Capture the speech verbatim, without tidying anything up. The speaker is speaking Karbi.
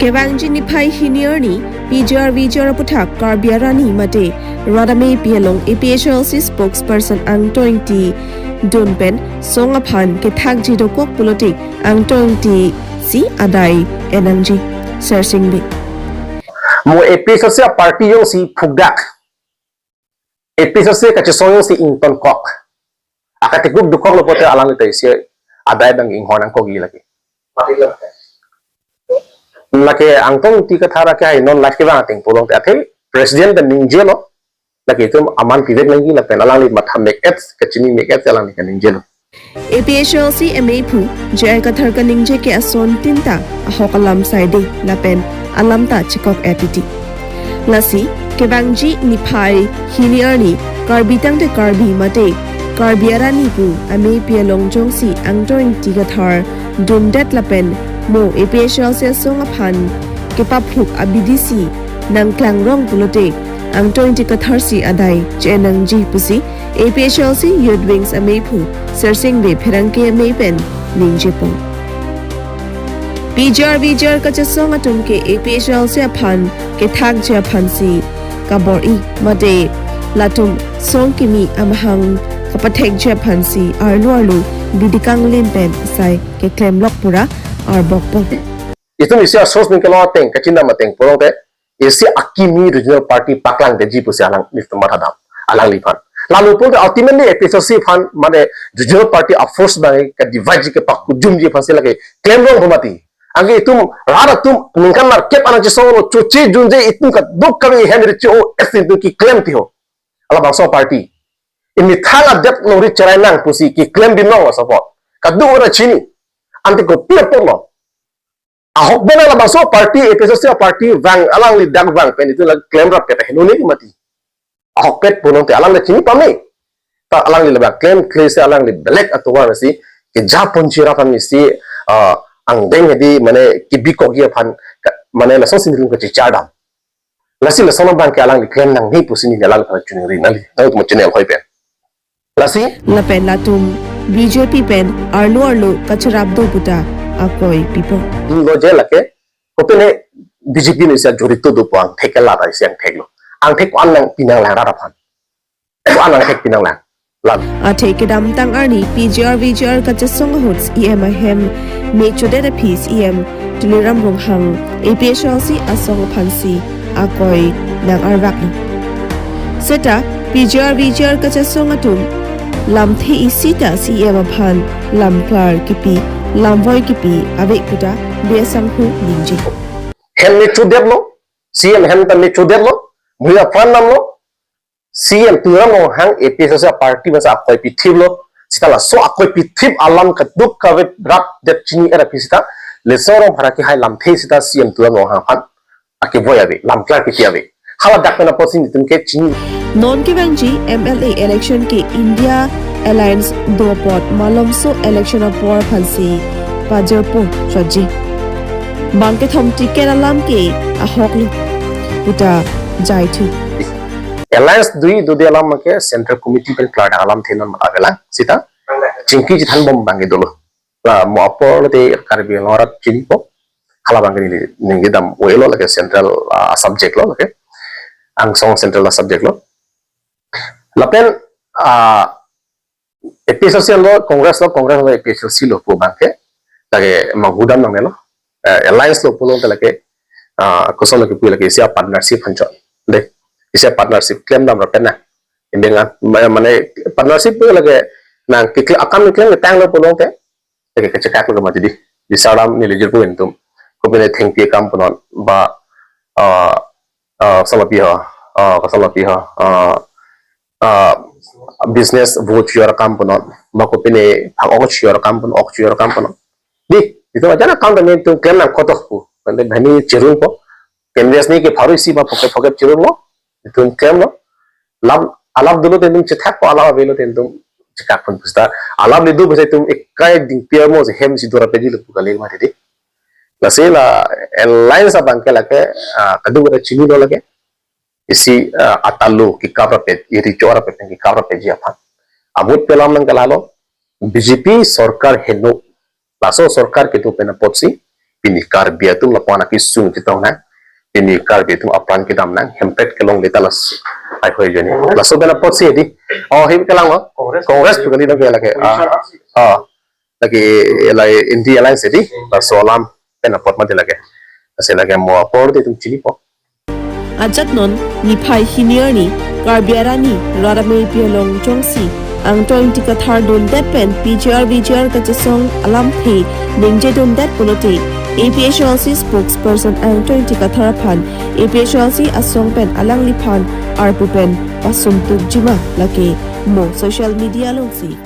Kevangji niphai hini arni P G R V G R aputhak Karbi Arani mate rat amepi along A P H L C spokesperson Angtong Ingti dun pen song aphan kethakji dokok pulote Angtong Ingti si adai en nangji. Sersing Bey. Mo A P H L C party jongsi phukdak, A P H L C kachesong jongsi ingtonkok, akatikuk dokoklo pulote alangli ta isi adai abang inghon nangkokji lake. Lake Angtong Ingti kathar ke hai non lake bang ateng pulote athe president pen ningjelo, lake itum aman pivek nangji lapen alangli matha mek-et, kachini mek-et alangli kaningjelo. A P H L C M A phu J I Kathar kaningje ke asontin ta ahok alam saide lapen alam ta chekok-et titi. Lasi kevangji niphai hini arni Karbi tangte Karbi mate Karbi Arani pu amepi along jongsi Angtong Ingti Kathar dundet lapen mo A P H L C asong aphan kepaphruk abidi si nangklangrong pulote Angtong Ingti Kathar si adai che-en nangji pusi A P H L C Youth Wings amephu Sersing Bey pherangke amei pen ningjepon. P G R V G R kachesong atum ke A P H L C aphan kethakji aphansi kabor-i mate latum song kimi amahang kapathekji aphansi arlo arlo bidi kanglin pen asai keklemlok pura arbokpon. Itum isi a-source ning kelong ateng, kachinam ateng pulote isi akimi regional party paklangdetji pusi alanglitum mathadam, alangliphan. Lalu pulote ultimately A P H L C aphan mane regional party a-force abang ke-divide ji, kepakujumji aphansi lake klemrong pamati. Anke itum rat atum ningkan nerkep an kachesonglo, choche junje itum kadokave hem recho es itum keklem tiho. Labangso party emethang adet longri cherai nang pusi keklem binong lo support. Kadokave chini. Ante kopi apotlo? Ahok pen labangso party, A P H L C party vang, alangli dak vang pen itum la klemrap keta henone mati. Ahokpet pulote alangli chini pame. Ta alangli labang klemkle si alangli belek atovar si kejaponji rat aphan isi, ah, angdeng hedi mane kebikokji aphan ka-, mane lasonsi nelitum kachichardam. Lasi lason abang ke alangli klem nangne pusi neli alangphan chuningri nangli, nangtum channel hoi pen. Lasi? Lapen latum B J P pen arlo arlo kacharap do puta akoi pipo. Lo je lake, kopine B J P ni isi ajorito dopo angthek ke lata isi angtheklo. Angthek ko-an nangpi nanglang rat aphan. Ko-an angthek pi nanglang. Lam. Athe kedamtang arni P G R V G R kachesong ahut C E M ahem me chodet aphi C E M Tuliram Ronghang A P H L C asong aphansi akoi nang-arvaklo. Seta P G R V G R kachesong atum lamthe isi ta C E M aphan lamklar kipi, lamvoi kipi ave puta Bey Asangho ningje. Hem me chodetlo, C E M hem ta me chodetlo, muya pran namlo, C E M Tuliram Ronghang A P H L C party masa akoi pithiplo, seta laso akoi pithip alam kadokave rapdet chini-et aphi seta, laso rong phara kehai lamthe seta C E M Tuliram Ronghang aphan akevoi ave, lamklar kipi ave. Hala dak pen apotsi nelitum ke chini. Non kevangji M L A election ke India Alliance do apot malomso election apor aphansi pajirpo chotji. Bang kethom ticket alam ke ahoklo puta jaithu. Alliance dui dode alam ke Central Committee pen klardak alamthe non mata avelang seta chingki chithanbom abang ke dolo. La mo apor lote Karbi Anglong arat chinipo. Hala abang ke neli ningjedam oelo lake central, ah, subject lo lake. Angsong central a-subject lo. Lapen, ah, A P H L C lo, Congress lo, Congress lo, A P H L C lo pu abang ke lake manghudam nangnelo. Eh, alliance lo pulote lake, ah, koson lake pu lake isi a-partnership aphan chot. De, isi a-partnership klemdamrap pen na. Imbeng an, ma-, mane partnership pu lake nang kekle-, akam keklem ketanglo pulote lake kachekaklo mati di. Di salam neli jirpo intum. Kopine thengpi akam punon ba, ah, ah, salapi ha, ah, kasalapi ha, ah, ah, business vo chojor akam punon, ba kopine phak ok chojor akam punon, ok chojor akam punon. Di, itum ajana akam ta itum klem nang kotok pu. Ante bhani cherungpo. Congress ni ke pharo isi ba phokep phokep cherunglo. Itum klemlo. Lap, alap dolo te itum chethakpo, alap avelo te itum chekakpon pu seta. Alap le do pu seta itum ekai dingpi armo si hem si dora peji lo pu kali mati di. Lasi la alliance abang ke lake, ah, kadokave chinilo lake. Isi, ah, atalo kekaprapet, iri chorapet kekaprapetji aphan. Amut pelam nang kalalo, B J P sorkar heno, laso sorkar kedo pen apotsi, Pini Karbi atum lapu-an akesung chetong nang. Pini Karbi atum apran kedam nang. Hempet kelongle ta laso ahoi ajoine. Laso pen apotsi di. Oh, him kelang lo. Congress. Congress pu kali dong ke lake. Ah. Ah. Lake, lake India Alliance di. Laso alam pen apot mati lake. Lasi lake mo apor di atum chinipo. Ajat non niphai hini arni Karbi arni rat ameipilong jongsi Angtong Ingti Kathar dundet pen P G R V G R kachesong alamthe ningje dundet pulote A P H L C spokesperson Angtong Ingti Kathar aphan A P H L C asong pen alangliphan arpu pen pasumtukjima lake mo social media alongsi.